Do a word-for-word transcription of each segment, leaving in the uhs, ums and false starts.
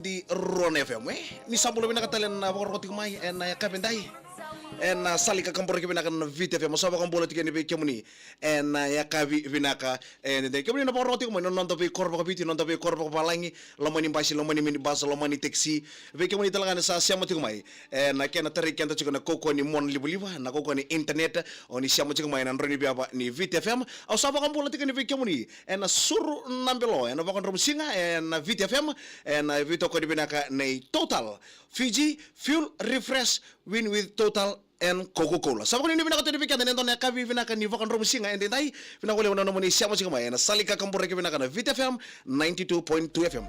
Di Rona F M, e? Ni sa bula vinaka tale na vakarorogo tiko mai ena yakavi edai. Ena sala ni kakaburaki vinaka na Viti F M, sa vakabula tiko yani vei kemuni ena yakavi vinaka. E, de, de, kemuni na vakarorogo tiko mai na noda veikoro vakaviti, noda veikoro vakavalagi, loma ni basi, loma ni minibus, loma ni taxi. Vei kemuni tale ga na sa sema tiko mai ena kena tarai keda tiko na kaukauwa ni monalivaliva, na kaukauwa ni internet, o ni sema tiko mai ena drau ni veva ni Viti F M. Au sa vakabula tiko yani vei kemuni ena Suru na Belo, ena vakadromu siga, ena Viti F M, ena veitokoni vinaka nei Total. Fiji, fuel, refresh, win with Total and Coca-Cola. Sa vakanuinui vinaka tale vei keda ena dua na yakavi vinaka ni vakadromu siga edaidai, vinaka vakalevu na nomuni sema tiko mai ena sala ni kakaburaki vinaka na Viti F M, ninety-two point two F M.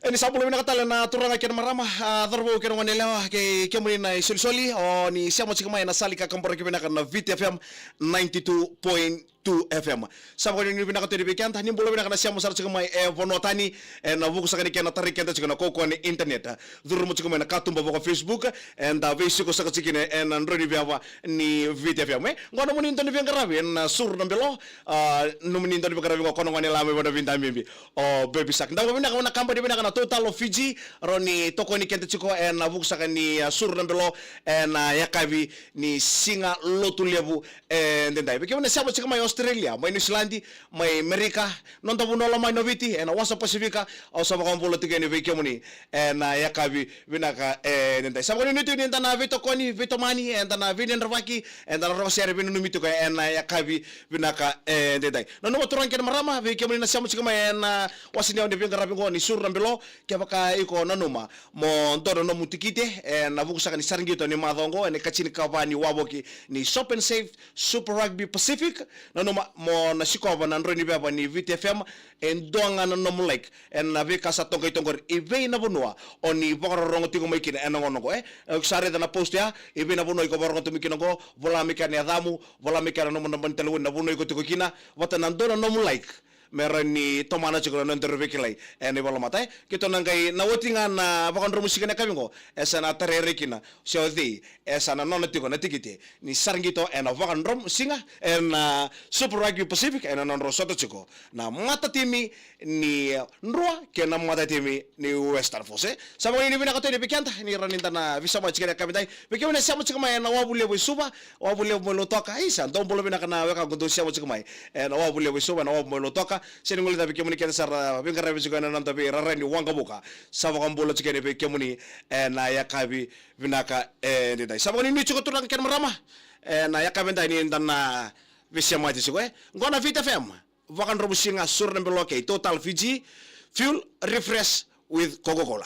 E, ni sa bula vinaka tale na turaga kei na marama, a, cauravou kei na goneyalewa, kei kemuni na isolisoli, o ni sema tiko mai ena sala ni kakaburaki vinaka na Viti F M ninety-two point two F M. Sa vakanuinui vinaka tale vei keda, ni bula vinaka na sema sara tiko mai e vanua tani, ena vuku saka ni kena tarai keda tiko na kaukauwa ni internet. Curuma tiko mai na katuba vaka Facebook, eda veisiko saka tiko kina ena drau ni veva ni Viti F M, e. Qo nomuni dau ni veiqaravi ena Suru na Belo, a, nomuni dau ni veiqaravi qo, ko na goneyalewa mai Vanavidabibi, o Baby Shark. Dau vinaka, na kabani vinaka na Total of Fiji, rau ni tokoni keda tiko ena vuku saka ni, a, Suru na Belo ena yakavi ni Siga Lotulevu edaidai. Vei kemuni na sema tiko mai Australia, mai Niusiladi, mai Merika, noda vanua lomani o Viti, ena wasa Pasifika, au sa vakabula tiko yani vei kemuni ena yakavi vinaka edaidai. Sa vakanuinui tiko ni da na veitokoni, veitomani, eda na veinadravaki, eda na rogo sere, veinanumi tiko ena yakavi vinaka edaidai. Nanuma turaga kei na marama, vei kemuni na sema tiko mai ena wasa ni yau ni veiqaravi qo ni Suru na Belo, kevaka iko nanuma mo dua na nomu tikite ena vuku saka ni saraqito ni macawa qo, ena ikatinikava ni wavoki ni Shop and Save Super Rugby Pacific, nanuma mo na sikova na drau ni veva ni Viti F M, e dua ga na nomu like ena veika sa toqai toqori. I vei na vanua o ni vakarorogo tiko mai kina ena gauna qo, e? E, o sa raica na post ya, i vei na vanua iko vakarorogo tiko mai kina qo, vola mai kea na yacamu, vola mai kea na nomu naba ni talevoni, na vanua iko tiko kina, vata na dua na nomu like, me rawa ni tomana tiko na nodaru veikilai ena ivolamata, e? Keitou na qai, na oti ga na vakadromu siga ena yakavi qo, e sa na tarai ira kina se o cei e sa na nona tiko na tikite ni saraqito ena vakadromu siga ena Super Rugby Pacific, ena nodrau sota tiko na matatimi ni Drua kei na matatimi ni Western Force, e. Sa vakanuinui vinaka tu yani vei keda ni rawa ni da na veisemati tiko ena yakavi edai. Vei kemuni na sema tiko mai ena wavu levu e Suva, wavu levu mai Lautoka, isa, dou bula vinaka na wekaqu dou sema tiko mai ena wavu levu e Suva, ena wavu mai Lautoka. Sega ni guilecavi kemuni kece sara veiqaravi tiko ena noda veirara ni waqavuka. Sa vakabula tiko yani vei kemuni ena yakavi vinaka edaidai. Sa vakanuinui tiko turaga kei na marama ena yakavi edai ni da na veisemati tiko, e. Qo na Viti F M, vakadromu siga, Suru na Belo kei Total Fiji, fuel, refresh with Coca-Cola.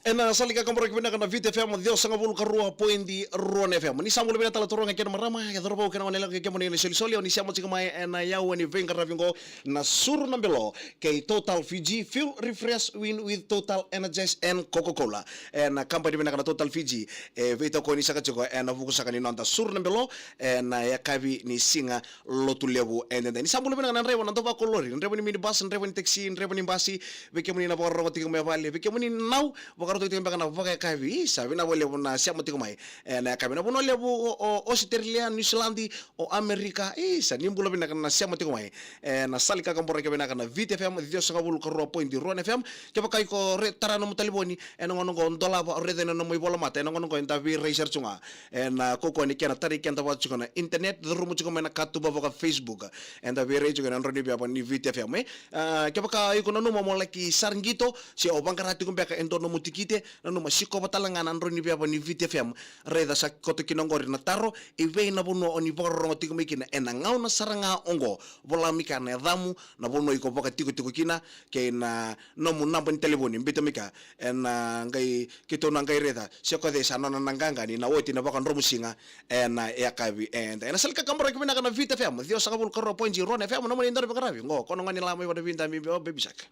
Ena sala ni kakaburaki vinaka na Viti F M, ciwasagavulu ka rua poidi rua na F M. Ni sa bula vinaka tale turaga kei na marama, e cauravou kei na goneyalewa kei kemuni na isolisoli, o ni sema tiko mai ena yawa ni veiqaravi qo na Suru na Belo kei Total Fiji, fuel, refresh, win with Total Energies and Coca-Cola. Ena kabani vinaka na Total Fiji, e veitokoni saka tiko ena vuku saka ni noda Suru na Belo ena yakavi ni Siga Lotulevu edaidai. Ni sa bula vinaka na draiva, na dau vakolori, na draiva ni minibus, na draiva ni taxi, na draiva ni basi, vei kemuni na vakarorogo tiko mai vale, vei kemuni na nau vakarau tiko beka na vakayakavi. Isa, vinaka vakalevu na sema tiko mai. E, na yakavi na vanua levu o, o Australia, New Zealand, o Amerika. Isa, ni bula vinaka na sema tiko mai. E, na sala ni kakaburaki vinaka na Viti F M, ciwasagavulu ka rua point rua na F M. Kevaka iko re tara nomu talevoni, ena gauna oqo dolava, raica na nomu ivolamata, ena gauna oqo eda veirai sara tu ga. Ena kaukaua ni kena tarai keda vata tiko na internet, curumu tiko mai na katuba vaka Facebook. Eda veirai tiko ena drau ni veva ni Viti F M, e. A, kevaka iko nanuma mo laki sara qito, se o vaqara tiko beka e dua nomu tikite, nanuma sikova tale ga na drau ni veva ni Viti F M. Raica sa koto kina oqori na taro, i vei na vanua o ni vakarorogo tiko mai kina ena gauna sara ga oqo. Vola mai kea na yacamu, na vanua iko vakatikotiko kina, kei na nomu naba ni talevoni, biuta mai kea. Ena qai, keitou na qai raica se ko cei sa nona na qaqa ni na oti na vakadromusiga ena yakavi eda. Ena sala ni kakaburaki vinaka na Viti F M, ciwasagavulu ka rua point rua na F M, nomuni dau ni veiqaravi. Qo, ko na gone lala mai vata Viti, o Baby Shark.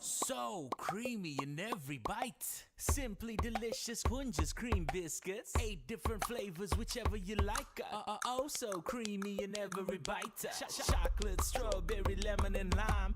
So creamy in every bite. Simply delicious Punjas cream biscuits. Eight different flavors, whichever you like. Uh, uh, oh, so creamy in every bite. Ch- ch- chocolate, strawberry, lemon, and lime.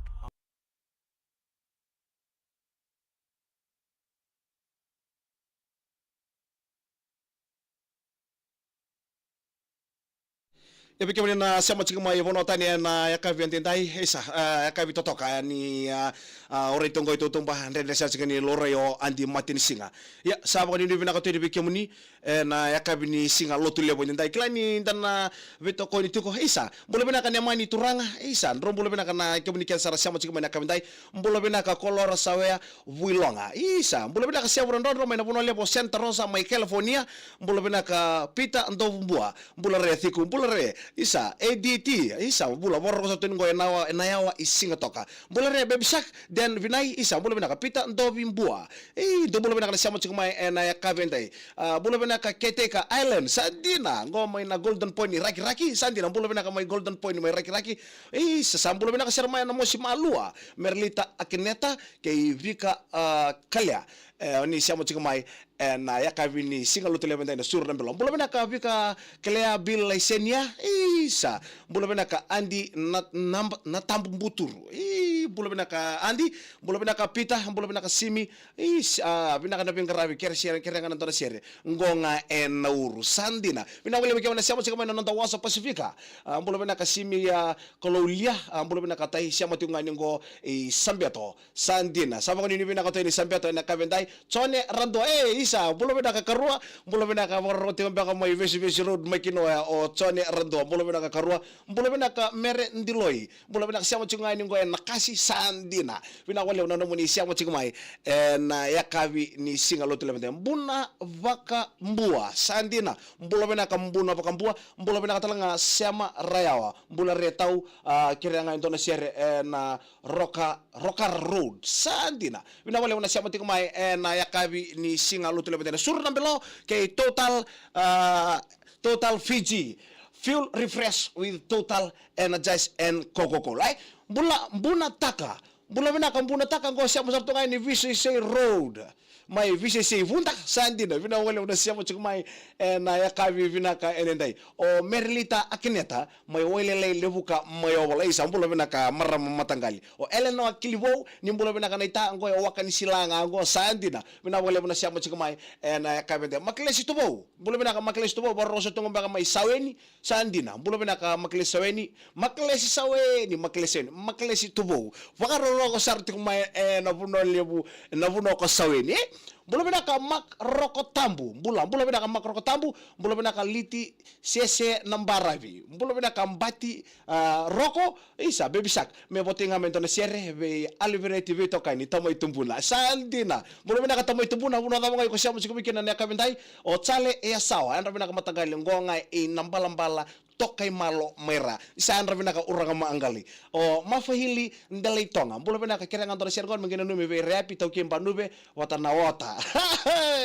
Ia vei kemuni na sema tiko mai vanua tani ena yakavi edaidai, isa, a, yakavi totoka ni, a, a, orai toqo i tautuba, dredre sara tiko ni laurai o Adi Matinisiga. Ia, sa vakanuinui vinaka tu yani vei kemuni, ena yakavi ni siga Lotulevu edaidai. Kila ni da na veitokoni tiko, isa, bula vinaka Nemani Turaga, isa, drau bula vinaka na kemuni kece sara sema tiko mai na yakavi edaidai. Bula vinaka Kolora Sawea Vuiloga, isa, bula vinaka Sevu Radrodro mai na vanua levu o Santa Rosa mai California. Bula vinaka Peter Dovubua, bula re Ciku, bula re, isa, A D T, isa, bula, vakarorogo sara tu yani qo ena yawa, ena yawa i Sigatoka. Bula re Baby Shark, Dan Vinai, isa, bula vinaka Peter Dovubua. Ei, dou bula vinaka na sema tiko mai ena yakavi edaidai. A, bula vinaka Caretaker Island, sa dina, qo mai na Golden Point ni Rakiraki, sa dina, bula vinaka mai Golden Point mai Rakiraki. Ei, sa, sa bula vinaka sara mai na Mosi Malua, Merlita Akineta, kei Vika, a, Kalea. E, o ni sema tiko mai ena yakavi ni siga Lotulevu edaidai na Suru na Belo. Bula vinaka Vika Kalea Bill Laisenia, isa. Bula vinaka Adi na, na, na Tabu Buturu. I, bula vinaka Adi, bula vinaka Peter, bula vinaka Simi. Isa, a, vinaka na veiqaravi, kere sere, kere ga na dua na sere. Qo ga e Nauru, sa dina. Vinaka vakalevu kemuni na sema tiko mai na noda wasa Pasifika. A, bula vinaka Simi, a, Kaloulia, a, bula vinaka Tai, sema tiko ga yani qo i Sabeto. Sa dina, sa vakanuinui vinaka tu yani Sabeto ena yakavi edaidai. Jone Radua, e, isa, bula vinaka karua, bula vinaka vakarorogo tiko beka mai Vesivesi Road mai Kinoya, o Jone Radua, bula vinaka karua, bula vinaka Mere Diloi, bula vinaka sema tiko ga yani qo e Nakasi, sa dina. Vinaka vakalevu na nomuni sema tiko mai ena yakavi ni siga Lotulevu edaidai. Buna Vakabua, sa dina, bula vinaka Buna Vakabua, bula vinaka tale ga Sema Rayawa, bula re Tau, a, kerea ga e dua na sere ena Roka, Roka Road. Sa dina. Vinaka vakalevu na sema tiko mai ena yakavi ni siga Lotulevu edaidai na Suru na Belo kei Total, a, Total Fiji. Fuel refresh with Total Energize and Coca-Cola. Ai, bula, Bunataka. Bula vinaka Bunataka, qo sema sara tu ga yani Visese Road. Mai Visese Vuda, sa dina, vinaka vakalevu na sema tiko mai ena yakavi vinaka edaidai. O Merlita Akineta, mai Wailele Levuka, mai Ovola, isa, bula vinaka marama mataqali. O Eleanor Kilivou, ni bula vinaka naita, qo e Waka ni Sila ga qo, sa dina, vinaka vakalevu na sema tiko mai ena yakavi edaidai. Makelesi Tuvou, bula vinaka Makelesi Tuvou, vakarorogo sara tu ga beka mai Saweni, sa dina, bula vinaka Makelesi Saweni, Makelesi Saweni, Makelesi Saweni, Makelesi Tuvou. Vakarorogo sara tiko mai ena vanua levu, na vanua ko Saweni, e? Bula vinaka Mak Roko Tabu, bula, bula vinaka Mak Roko Tabu, bula vinaka Liti Sese na Baravi, bula vinaka Bati, a, Roko, isa, Baby Shark, me votei ga mai dua na sere vei Alivereti Veitokani, Tamai Tubuna, sa dina. Bula vinaka Tamai Tubuna, vanua cava ga iko sema tiko mai kina na yakavi edaidai, o Jale Yasawa, yadra vinaka mataqali, qo ga i Nabalabala, Tokaimalo mai Ra. Sa yadra vinaka uraga maqali. O Mafaili Delaitoga, bula vinaka, kerea ga dua na sere qo me qai nanumi vei Reapi, Taukei Banuve vata na Ota.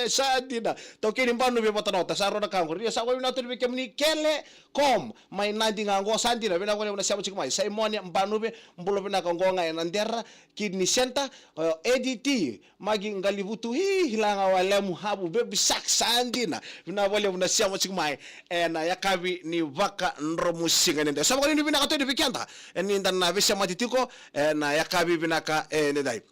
Sa dina, Taukei ni Banuve vata na Ota, sa rua na ka qori. Ia sa vakavinaka tu yani vei kemuni Kele Com mai Nadi ga qo, sa dina, vinaka vakalevu na sema tiko mai. Saimone Banuve, bula vinaka, qo ga e Nadera Kidney Center. O A D T Magi Qalivutu, i, Hilaga Walemu, Havu, Baby Shark, sa dina, vinaka vakalevu na sema tiko mai ena yakavi ni vakadromusiga edaidai. Sa vakanuinui vinaka tu yani vei keda, e, ni da na veisemati tiko ena yakavi vinaka edaidai.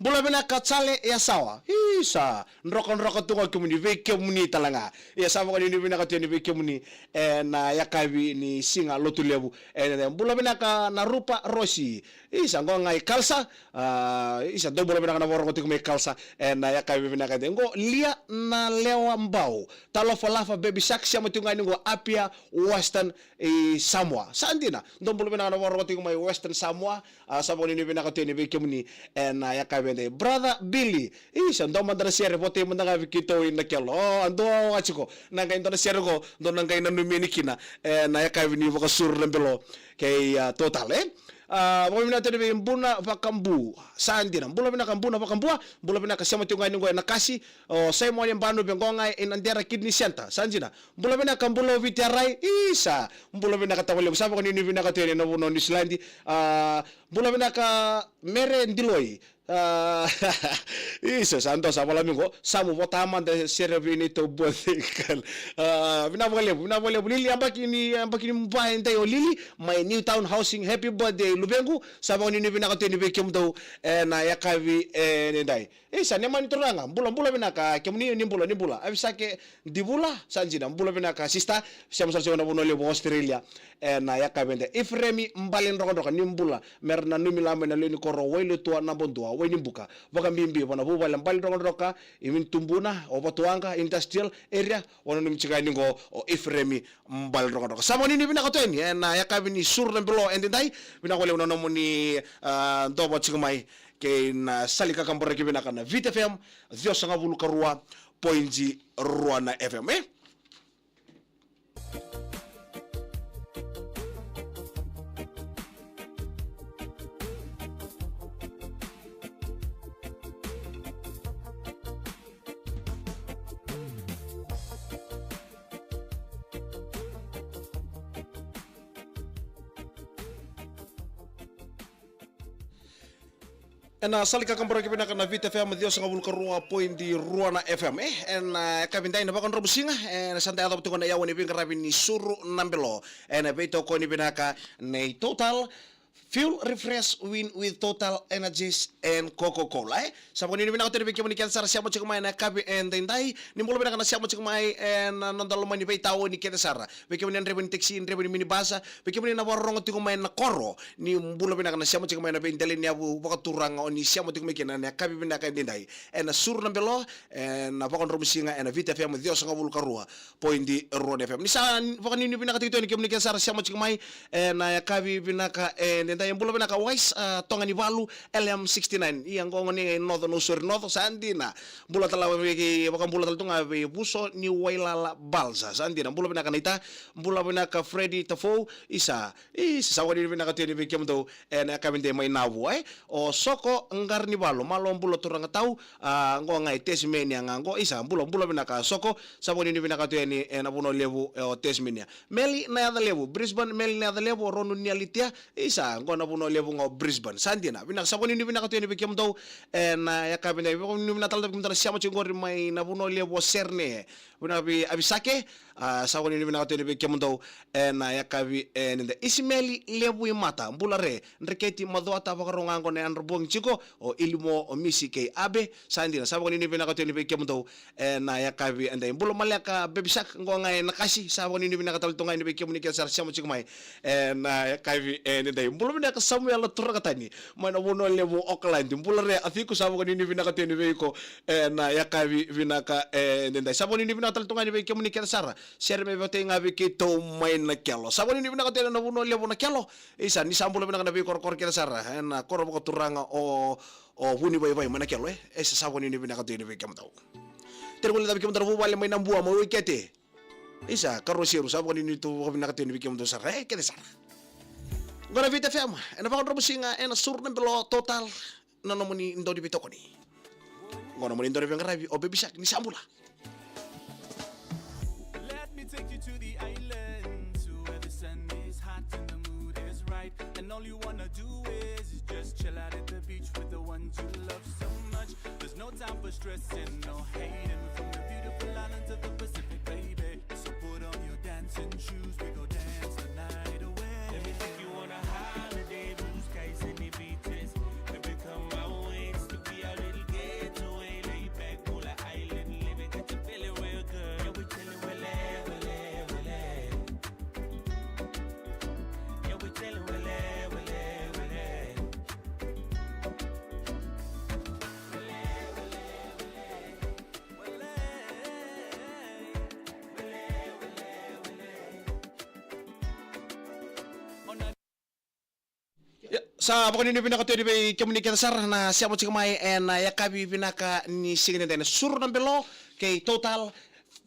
Bula vinaka Cale Yasawa. Isa, drokadroka tu ga kemuni, vei kemuni tale ga. Ia sa vakanuinui vinaka tu yani vei kemuni ena yakavi ni siga Lotulevu. E, bula vinaka na Rupa Rosi. Isa, qo ga i Kalsa. A, isa, dou bula vinaka na vakarogo tiko mai Kalsa ena yakavi vinaka edaidai. Qo Lia na Lewa Bau. Talofa Lafa, Baby Shark, sema tiko ga yani qo Apia, Western, e, Samoa. Sa dina, dou bula vinaka na vakarogo tiko mai Western Samoa. A, sa vakanuinui vinaka tu yani vei kemuni ena yakavi edaidai. Brother Billy, isa, dua mada na sere, votei mada ga vei keitou i Nakelo. O, a dua o a tiko na qai dua na sere qo, dou na qai nanumi yani kina ena yakavi ni vakasuru na belo kei, a, Total, e? A, vakavinavinaka tu yani vei Buna Vakabua. Sa dina, bula vinaka Buna Vakabua, bula vinaka, sema tiko ga yani qo ena Kasi. O Saimoni Banuve, qo ga i Nadera Kidney Center. Sa dina, bula vinaka Bula o Viti Arai. Isa, bula vinaka tavalevu. Sa vakanuinui vinaka tu yani ena vanua o Niusiladi. A, bula vinaka Mere Diloi. A, isa, sa dua sa vala mai qo. Samu, vota mada sere vei neitou birthday girl. A, vinaka vakalevu, vinaka vakalevu. Lili, yabaki ni, yabaki ni va edai o Lili mai Newtown Housing. Happy birthday luvequ. Sa vakanuinui vinaka tu yani vei kemudou ena yakavi edaidai. Isa, Nemani Turaga, bula, bula vinaka, kemuni ni bula, ni bula. Avisake Divula, sa dina, bula vinaka sister, sema sara tiko ena vanua levu o Australia ena yakavi edaidai. Ifiremi Bale Drokadroka, ni bula, me ra nanumi la mai na lewe ni koro Wailotua, Nabodua, Wainibuka, vakabibi vua na vuvale Bale Drokadroka, i Vinitubuna, o Vatuwaqa Industrial Area, o nanumi tiko yani qo o Ifiremi Bale Drokadroka. Sa vakanuinui vinaka tu yani ena yakavi ni suru na belo edaidai. Vinaka vakalevu na nomuni, a, dova tiko mai kei na sala ni kakaburaki vinaka na Viti F M, ciwasagavulu ka rua poidi rua na F M, e? Ena sala ni kakaburaki vinaka na Viti F M, ciwasagavulu ka rua poidi rua na F M, e? Ena, e, yakavi edaidai na vakadromusiga, ena sa da yacova tiko na yawa ni veiqaravi ni suru na belo ena veitokoni vinaka nei Total Fuel, Refresh, Win with Total Energies and Coca-Cola, e? Sa vakanuinui vinaka tu yani vei kemuni kece sara sema tiko mai ena yakavi edaidai. Ni bula vinaka na sema tiko mai ena noda loma ni veitaoni kece sara. Vei kemuni na draiva ni taxi, draiva ni minibus, vei kemuni na vakarorogo tiko mai na koro, ni bula vinaka na sema tiko mai na veidelaniyavu vakaturaga o ni sema tiko mai kina ena yakavi vinaka edaidai. Ena suru na belo ena vakadromusiga ena Viti F M, ciwasagavulu ka rua poidi rua na F M. Ni sa vakanuinui vinaka tiko tu yani kemuni kece sara sema tiko mai ena yakavi vinaka edaidai. Bula vinaka Wise, a, Toga ni Valu, L M sixty-nine. Ia, qo gone ni Noco, Nausori Noco, sa dina. Bula tale vei, vakabula tale tu ga vei Vuso ni Wailala Balsa, sa dina. Bula vinaka Naita, bula vinaka Freddy Tafou. Isa, isa, sa vakanuinui vinaka tu yani vei kemudou ena yakavi edaidai mai Navu, e? O Soko Qaranivalu, malo bula turaga tau, a, qo ga i Tasmania ga qo. Isa, bula, bula vinaka Soko, sa vakanuinui vinaka tu yani ena vanua levu, e, o Tasmania. Meli Nayacalevu, Brisbane, Meli Nayacalevu, o Ronu Nialitia. Isa, qo na vanua levu ga o Brisbane. Sa dina, vinaka, sa vakanuinui vinaka tu yani vei kemudou ena yakavi edaidai. Vakanuinui vinaka tale tu vei kemudou na sema tiko qori mai na vanua levu o Serne. Vinaka vei Avisake, a, sa vakanuinui vinaka tu yani vei kemudou ena yakavi edaidai. Isimeli Levuimata, bula re, Dreketi Macuata, vakarau ga qo na yadra bogi tiko, o Ilimo, o Misi kei Abe. Sa dina, sa vakanuinui vinaka tu yani vei kemudou ena yakavi edaidai. Bula maleka Baby Shark, qo ga e Nakasi, sa vakanuinui vinaka tale tu ga yani vei kemuni kece sara sema tiko mai ena yakavi edaidai. Bula vinaka Samuela Turakatani mai na vanua levu o Okaladi. Bula re Aciku, sa vakanuinui vinaka tu yani vei iko ena yakavi vinaka edaidai. Sa vakanuinui vinaka tale tu ga yani vei kemuni kece sara. Sere me votei ga vei keitou mai Nakelo. Sa vakanuinui vinaka tu yani na vanua levu o Nakelo. Isa, ni sa bula vinaka na veikorokoro kece sara ena koro vakaturaga o, o Vunivaivai mai Nakelo, e? E sa, sa vakanuinui vinaka tu yani vei kemudou. Tiko voli na vei kemudou na vuvale mai Nabua, mai Waikete. Isa, Karoseru, sa vakanuinui tu vakavinaka tu yani vei kemudou sara, e, kece sara. Qo na Viti F M, ena vakadromusiga ena suru na belo, Total, na nomuni dau ni veitokoni. Qo na nomuni dau ni veiqaravi o Baby Shark, ni sa bula. Let me take you to the islands, where the sun is hot and the mood is right. And all you wanna do is just chill out at the beach with the ones you love so much. There's no time for stressing, no hating. From the beautiful islands of the Pacific, baby. So put on your dancing shoes, we go dance the night away. Let me take you on a holiday, blue skies and the beaches. Baby, come my way, it's to be our Sa vakanuinui vinaka tu yani vei kemuni kece sara na sema tiko mai ena yakavi vinaka ni siga nidai, na Suru na Belo kei Total.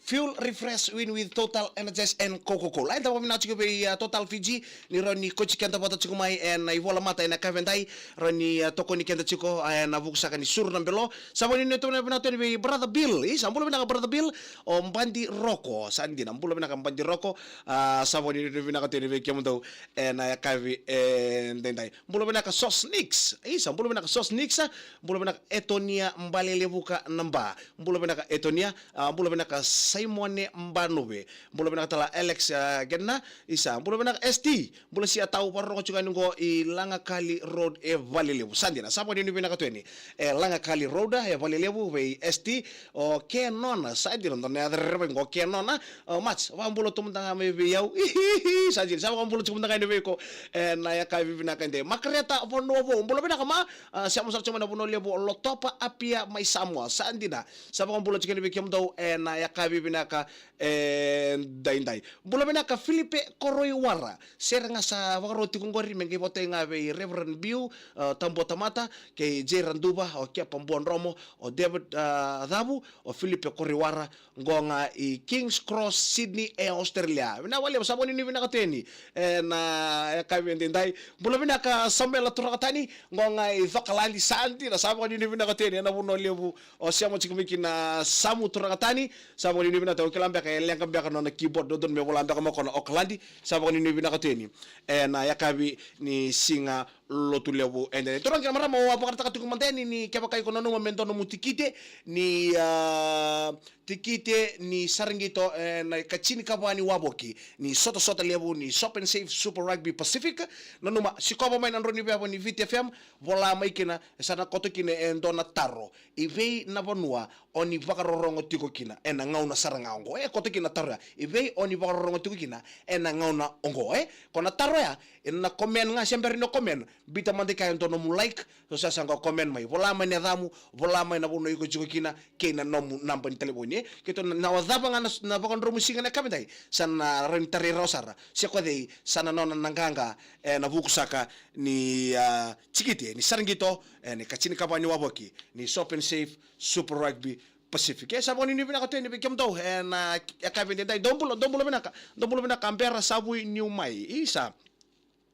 Fuel, refresh, win with Total Energies and Coca-Cola. Eda vakavinaka tiko vei, a, Total Fiji ni rawa ni kauti keda vata tiko mai ena ivolamata ena yakavi edai, rawa ni, a, tokoni keda tiko, a, ena vuku saka ni Suru na Belo. Sa vakanuinui tu vinaka tu yani vei Brother Bill. Isa, bula vinaka Brother Bill. O Badi Roko, sa dina, bula vinaka Badi Roko. A, sa vakanuinui vinaka tu yani vei kemudou ena yakavi edaidai. Bula vinaka Sos Nix. Isa, bula vinaka Sos Nix. Bula vinaka Etonia Balelevuka Naba. Bula vinaka Etonia. A, bula vinaka Simone Banuve. Bula vinaka tale Alex, a, Gedna. Isa, bula vinaka S T. Bula Sia, tau vakarorogo tiko yani qo i Lagakali Road e Valelevu. Sa dina, sa vakanuinui vinaka tu yani e Lagakali Road e Valelevu vei S T. O Kenona, sa dina, dua na yaca rerevaki qo, Kenona. O Mats, vakabula tu mada ga mai vei au. Ihihi, sa dina, sa vakabula tiko mada ga yani vei iko ena yakavi vinaka edai. Makareta Vanua Vou, bula vinaka ma. A, sema sara tiko mai na Vanua Levu o Lotopa Apia mai Samoa. Sa dina, sa vakabula tiko yani vei kemudou ena yakavi vinaka edaidai. Bula vinaka Filipe Koroiwara. Sere ga sa vakarau tiko qori me qai votai ga vei Reverend Biu, a, Tabuatamata, kei Jay Raduva, o Kepa Buadromo, o David, a, Cavu, o Filipe Koroiwara, qo ga i Kings Cross, Sydney, e Australia. Vinaka vakalevu, sa vakanuinui vinaka tu yani ena yakavi edaidai. Bula vinaka Samuela Turakatani, qo ga i Cokaladi. Sa dina, sa vakanuinui vinaka tu yani ena Vanua Levu o sema tiko mai kina Samu Turakatani. Sa vakanuinui vinaka tu, au kila beka e leqa beka na nona keyboard, dodonu me vola beka mai o koya na Okaladi. Sa vakanuinui vinaka tu yani ena yakavi ni siga Lotulevu edaidai. Turaga kei na marama, au a vakaraitaka tiko mada yani ni kevaka iko nanuma me dua nomu tikite ni, a, tikite ni sara qito ena ikatinikava ni wavoki ni sotasota levu ni Sop and Save Super Rugby Pacific, nanuma, sikova mai na drau ni veva ni Viti F M, vola mai kina, e sa na koto kina e dua na taro: i vei na vanua o ni vakarorogo tiko kina ena gauna sara ga oqo? E koto kina na taro ya: i vei o ni vakarorogo tiko kina ena gauna oqo? E, ko na taro ya, ena comment ga, se bera ni o comment, biuta mada kina e dua nomu like. So sa, sa qai comment mai, vola mai na yacamu, vola mai na vanua iko tiko kina, kei na nomu naba ni talevoni. E keitou na, na cava ga na, na vakadromu siga na yakavi edai, sa na rawa ni tarai rawa sara. Se ko cei, sa na nona na qaqa ena vuku saka ni, a, tikite ni sara qito ena ikatinikava ni wavoki ni Sop and Save Super Rugby Pacific. E sa vakanuinui vinaka tu yani vei kemudou ena yakavi edaidai. Dou bula, dou bula vinaka, dou bula vinaka Bera Savui Niumai. Isa,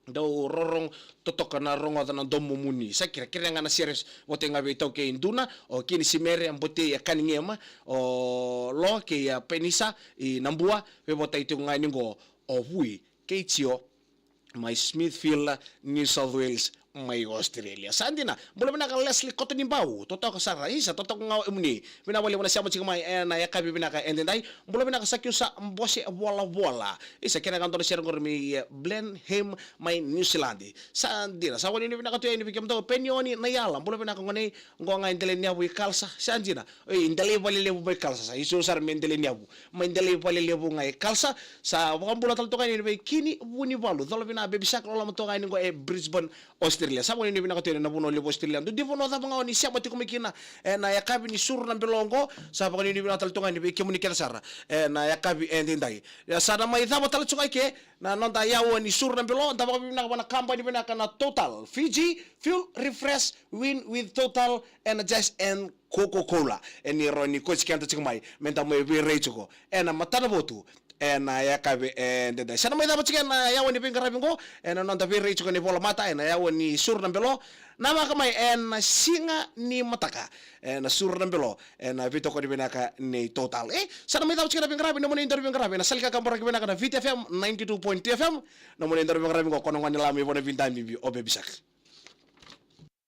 dou rorogo totoka na Rogoca na Domomuni. Sa kerekere ga na series, votai ga vei iTaukei Duna, o Kini Simere, Botei e Kanigema, o Lo kei a Penisa i Nabua, veivotai tiko ga yani qo o Vui kei Tio mai Smithfield, New South Wales, mai Australia. Sa dina, bula vinaka Leslie Kotonibau, totoka sara, isa, totoka ga o emuni. Vinaka vakalevu na sema tiko mai ena yakavi vinaka edaidai. Bula vinaka Sakiusa Bose Volavola. Isa, kena ka dua na sere qori mai, e, Blenheim mai New Zealand. Sa dina, sa vakanuinui vinaka tu yani vei kemudou. Penioni Naiala, bula vinaka gone, qo ga i Delainiyavo i Kalasa. Sa dina, oi, i Delaivalelevu mai Kalasa, sa isau sara mai Delainiyavo, mai Delaivalelevu ga i Kalasa. Sa vakabula tale toka yani vei Kini Vunivalu, cola vina Baby Shark, loloma toka yani qo e Brisbane, Australia. Sa vakanuinui vinaka tu yani na Vanua Levu Australia. Dua na vanua cava ga o ni sema tiko mai kina ena yakavi ni Suru na Belo oqo, sa vakanuinui vinaka tale toka yani vei kemuni kece sara ena yakavi edaidai. Ia sa na mai cava tale toka i ke na noda yawa ni Suru na Belo, da vakavinavinaka vua na kabani vinaka na Total Fiji, fuel, refresh, win with Total Energies and Coca-Cola. E ni rawa ni kauti keda tiko mai me da mai veirai tiko ena matanavotu ena yakavi edaidai. Sa na mai cava tiko na yawa ni veiqaravi qo ena noda veirai tiko ena ivolamata ena yawa ni Suru na Belo. Na vaka mai ena siga ni mataka ena Suru na Belo ena veitokoni vinaka nei Total. E sa na mai cava tiko na veiqaravi, nomuni daru veiqaravi ena sala ni kakaburaki vinaka na Viti F M ninety-two point three F M. Nomuni daru veiqaravi qo, ko na gone lala mai Vanua Vidabibi, o Baby Shark.